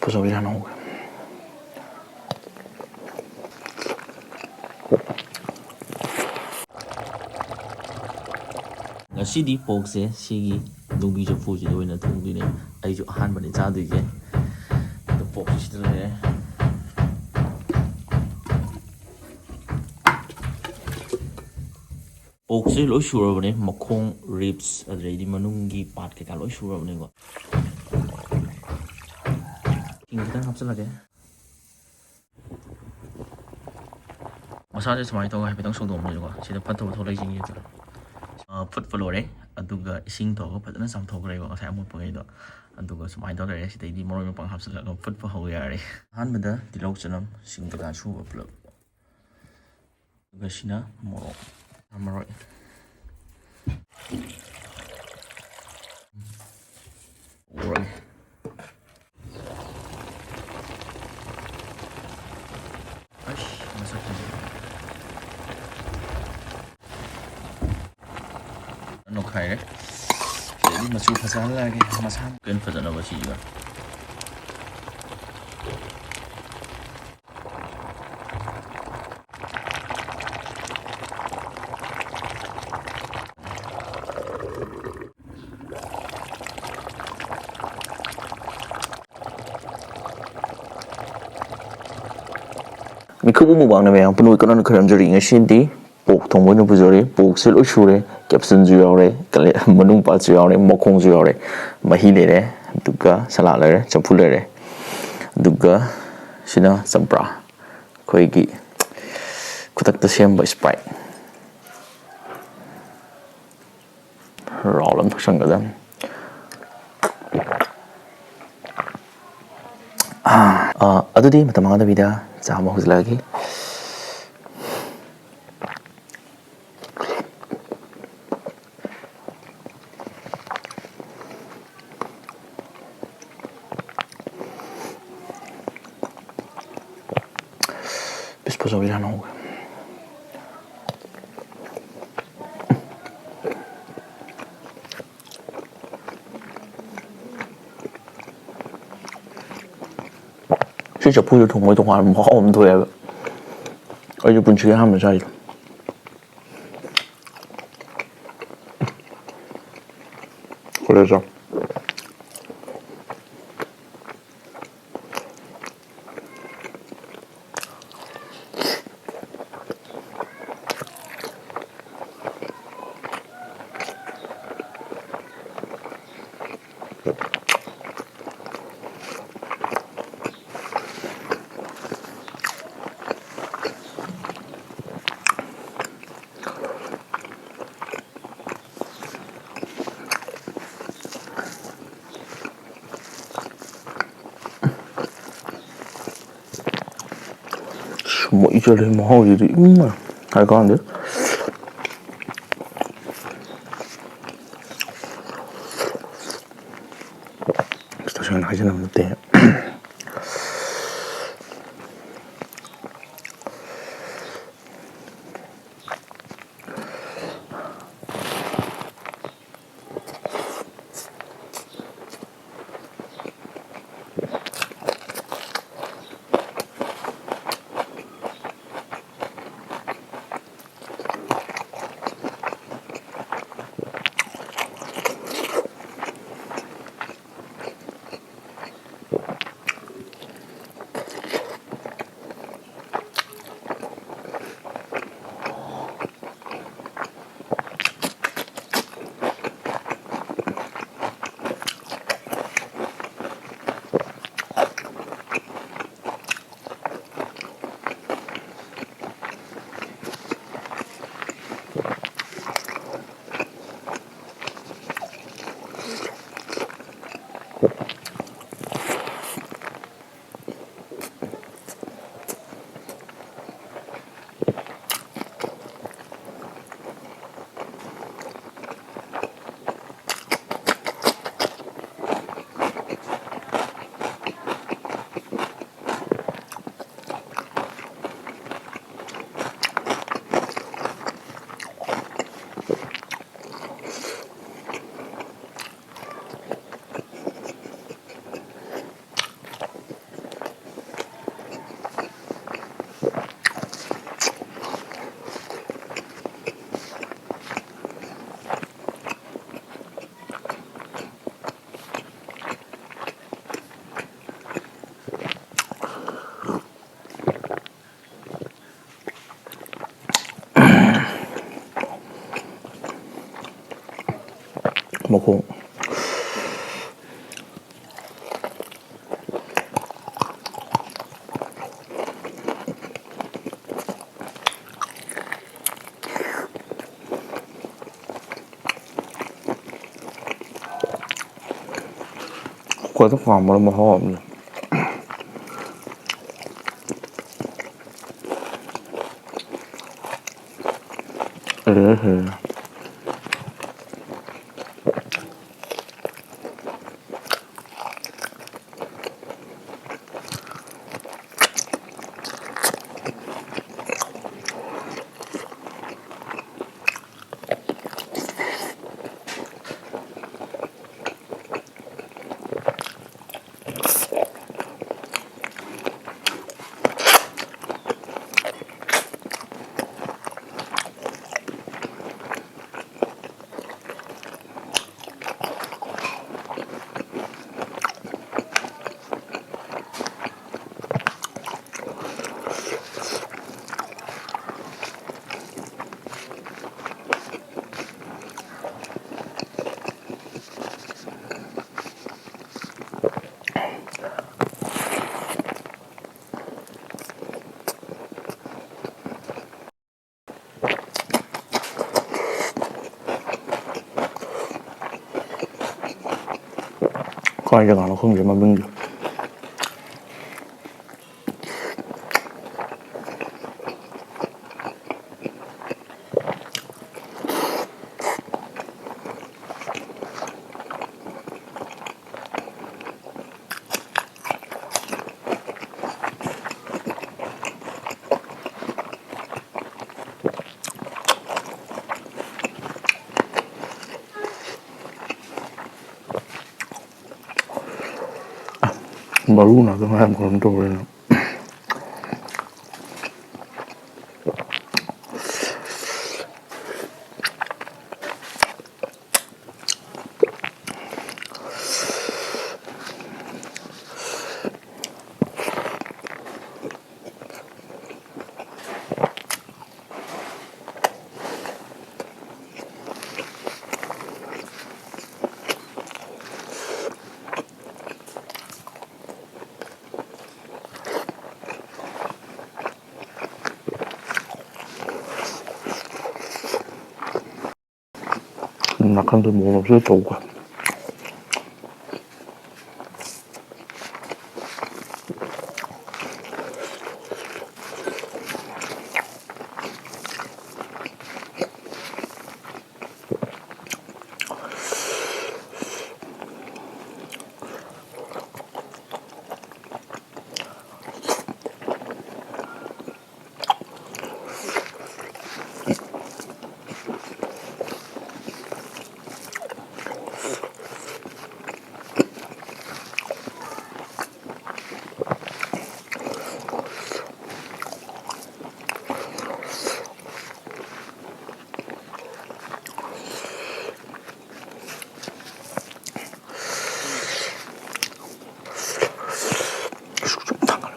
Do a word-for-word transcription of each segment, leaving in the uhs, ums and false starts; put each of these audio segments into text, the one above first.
ꯄꯨꯖꯧꯁꯦ ꯍꯥꯟꯅ ꯍꯧꯒꯦ꯫ ꯉꯁꯤꯗꯤ porkꯁꯦ ꯁꯤꯒꯤ ꯅꯨꯡꯕꯤ ꯆꯐꯨꯁꯤꯗ ꯑꯣꯏꯅ ꯊꯣꯡꯗꯣꯏꯅꯦ꯫ ꯑꯩꯁꯨ ꯑꯍꯥꯟꯕꯅꯤ ꯆꯥꯗꯣꯏꯁꯦ꯫ ꯑꯗꯣ porkꯁꯦ ꯁꯤꯗ ꯂꯩꯔꯦ꯫ Porkꯁꯦ ꯂꯣꯏ ꯁꯨꯔꯕꯅꯦ, ꯃꯈꯣꯡ, ribs, ꯑꯗꯨꯗꯩꯗꯤ ꯃꯅꯨꯡꯒꯤ part ꯀꯩꯀꯥ ꯂꯣꯏ ꯁꯨꯔꯕꯅꯦꯀꯣ꯫ ꯁꯤꯡ ꯈꯤꯇꯪ ꯍꯥꯞꯆꯤꯜꯂꯒꯦ꯫ ꯃꯁꯥꯁꯦ ꯁꯨꯃꯥꯏꯅ ꯇꯧꯔꯒ ꯍꯥꯏꯐꯦꯠꯇꯪ ꯁꯧꯗꯣꯛꯑꯝꯃꯦꯕꯀꯣ꯫ ꯁꯤꯗ ꯐꯠꯇꯕ ꯊꯣꯛꯂꯛꯏꯁꯤꯡꯁꯦ ꯑꯗꯨꯅ꯫ ꯑ, ꯐꯨꯠꯄ ꯂꯣꯏꯔꯦ, ꯑꯗꯨꯒ ꯏꯁꯤꯡ ꯇꯧꯔꯒ ꯐꯖꯅ ꯆꯥꯝꯊꯣꯛꯈ꯭ꯔꯦꯕ ꯉꯁꯥꯏ ꯑꯃꯣꯠꯄꯈꯩꯗꯣ꯫ ꯑꯗꯨꯒ ꯁꯨꯃꯥꯏꯅ ꯇꯧꯔꯦ꯫ ꯁꯤꯗꯩꯗꯤ ꯃꯔꯣꯏ ꯃꯄꯥꯡ ꯍꯥꯞꯆꯤꯜꯂꯒ ꯐꯨꯠꯄ ꯍꯧ ꯌꯥꯔꯦ꯫ ꯑꯍꯥꯟꯕꯗ ꯇꯤꯜꯍꯧ, ꯆꯅꯝ, ꯁꯤꯡ ꯀꯩꯀꯥ ꯁꯨꯕ ꯄꯨꯂꯞ꯫ ꯑꯗꯨꯒ ꯁꯤꯅ ꯃꯣꯔꯣꯛ, ꯃꯔꯣꯏ꯫ ꯎꯔꯒꯦ꯫ ꯑꯩꯁ, ꯃꯁꯛꯁꯤꯗꯤ꯫ ꯅꯣꯛꯈꯥꯏꯔꯦ꯫ ꯁꯤꯗꯩꯗꯤ ꯃꯆꯨ ꯐꯖꯍꯜꯂꯛꯑꯒꯦ꯫ ꯃꯁꯥ ꯀꯩꯅꯣ ꯐꯖꯅꯕ ꯁꯤꯒ꯫ ꯃꯤꯀꯨꯞ ꯑꯃ ꯃꯃꯥꯡꯗ ꯃꯌꯥꯝ ꯄꯨꯝꯅꯃꯛ ꯀꯟꯅ ꯈꯣꯏꯔꯝꯖꯔꯤ꯫ ꯉꯁꯤꯗꯤ pork ꯊꯣꯡꯕ ꯑꯣꯏꯅ ꯄꯨꯖꯔꯦ꯫ Porkꯁꯦ ꯂꯣꯏ ꯁꯨꯔꯦ, captionꯁꯨ ꯌꯥꯎꯔꯦ, ꯀꯂꯦ-, ꯃꯅꯨꯡ partꯁꯨ ꯌꯥꯎꯔꯦ, ꯃꯈꯣꯡꯁꯨ ꯌꯥꯎꯔꯦ, ꯃꯍꯤ ꯂꯩꯔꯦ, ꯑꯗꯨꯒ salad ꯂꯩꯔꯦ, ꯆꯝꯐꯨꯠ ꯂꯩꯔꯦ, ꯑꯗꯨꯒ ꯁꯤꯅ ꯆꯝꯄ꯭ꯔꯥ, ꯑꯩꯈꯣꯏꯒꯤ ꯈꯨꯗꯛꯇ ꯁꯦꯝꯕ Sprite꯫ Round ꯑꯃ ꯊꯛꯆꯟꯒꯗꯕꯅꯤ꯫ ꯑꯥ, ꯑꯗꯨꯗꯤ ꯃꯇꯝ ꯃꯥꯡꯍꯟꯗꯕꯤꯗ ꯆꯥꯕ ꯍꯧꯖꯤꯜꯂꯛꯑꯒꯦ꯫ ꯄꯤꯁ ꯄꯨꯖꯧꯁꯦ ꯍꯥꯟꯅ ꯍꯧꯒꯦ꯫ ꯁꯤ ꯆꯐꯨꯗ ꯊꯣꯡꯕ ꯇꯣꯉꯥꯟꯕ ꯃꯍꯥꯎ ꯑꯃ ꯊꯣꯛꯑꯦꯕ꯫ ꯑꯩꯁꯨ ꯄꯨꯟꯁꯤꯒꯤ ꯑꯍꯥꯟꯕ ꯆꯥꯏ꯫ ꯀꯣꯂꯦꯖꯇ꯫ ꯃꯣꯏ ꯆꯠꯂꯤ ꯃꯍꯥꯎꯁꯤꯗꯤ ꯏꯃ ꯍꯥꯏ ꯀꯥꯟꯗ꯫ ꯇꯁꯦꯡꯅ ꯍꯥꯏꯖꯅꯕ ꯅꯠꯇꯦ꯫ ꯃꯈꯣꯡ꯫ ꯀꯣꯏꯗ ꯄꯥꯝꯕꯅ ꯃꯍꯥꯎ ꯑꯃꯅꯤ꯫ ꯑꯦ ꯍꯦ꯫ ꯀꯥꯏ ꯖꯒꯥꯅꯣ ꯈꯪꯗꯦ ꯃꯃꯤꯡꯗꯣ꯫ ꯃꯔꯨꯅ ꯑꯗꯨꯝ ꯍꯥꯏꯔꯝ ꯀꯔꯝ ꯇꯧꯔꯦꯅ꯫ ꯈꯪꯗꯕ ꯃꯑꯣꯡ ꯑꯃꯁꯨ ꯇꯧꯕ꯫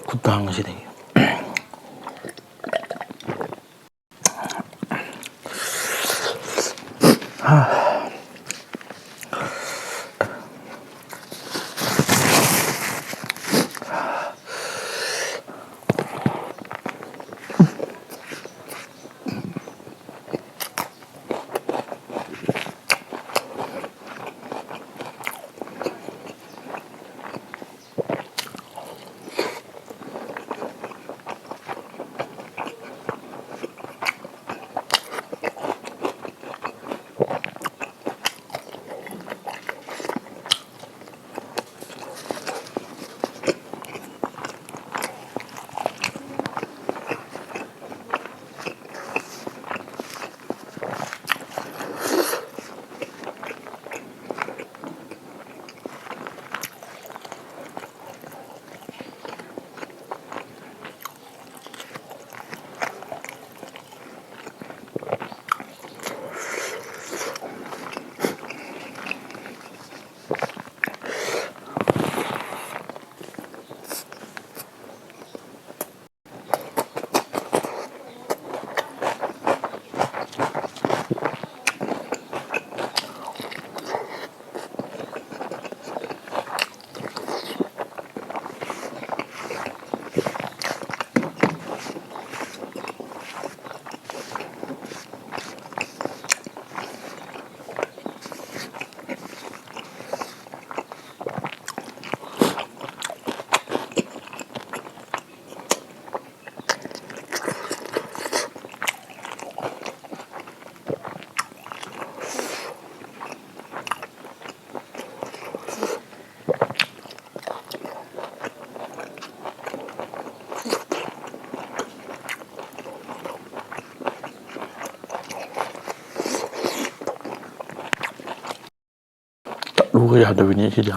ꯈꯨꯇꯥꯡ ꯑꯁꯤꯗꯒꯤ꯫ ꯄꯨꯕ ꯌꯥꯗꯕꯅꯤ ꯁꯤꯗ꯫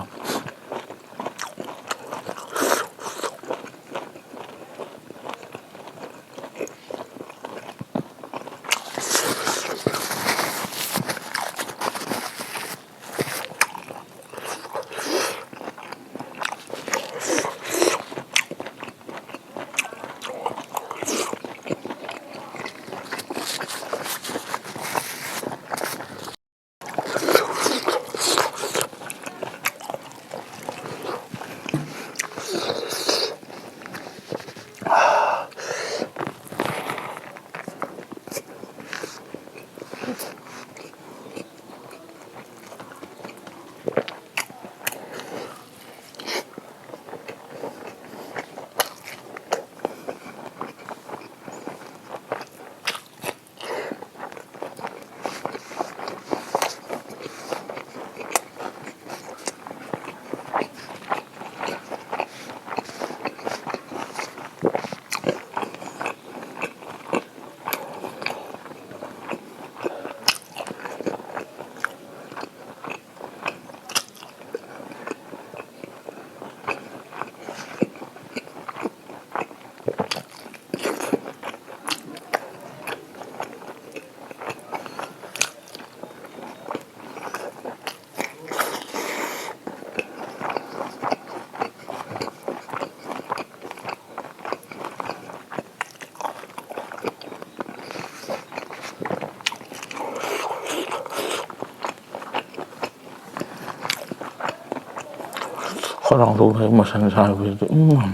ꯈꯣꯏꯔꯥꯡꯗꯧ ꯍꯦꯛ ꯃꯁꯟ ꯁꯥꯕꯁꯤꯗꯤ꯫ ꯎꯝ꯫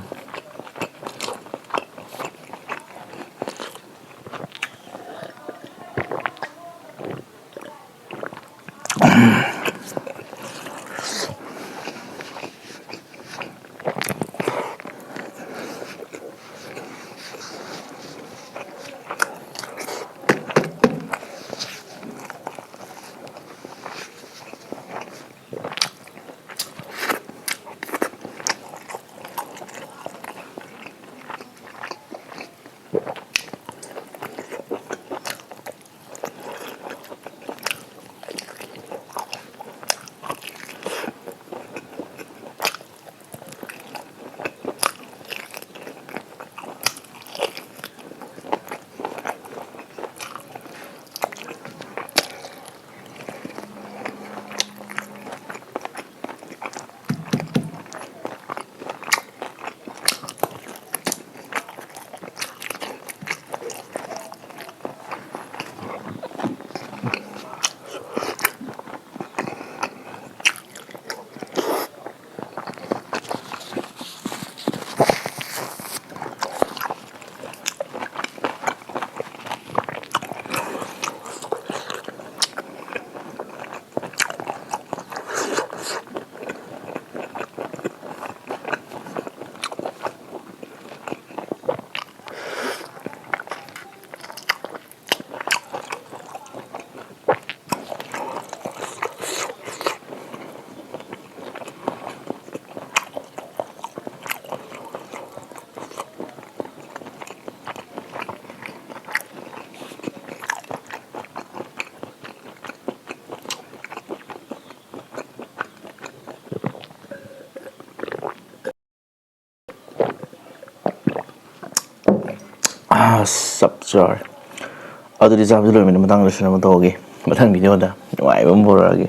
ꯑꯁ, ꯆꯞ ꯆꯥꯔꯦ꯫ ꯑꯗꯨꯗꯤ ꯆꯥꯕꯁꯨ ꯂꯣꯏꯔꯕꯅꯤꯅ ꯃꯇꯥꯡ ꯂꯣꯏꯁꯤꯟꯅꯕ ꯇꯧꯔꯒꯦ꯫ ꯃꯊꯪ ꯚꯤꯗꯤꯑꯣꯗ ꯅꯨꯡꯉꯥꯏꯕ ꯑꯃ ꯄꯨꯔꯛꯑꯒꯦ꯫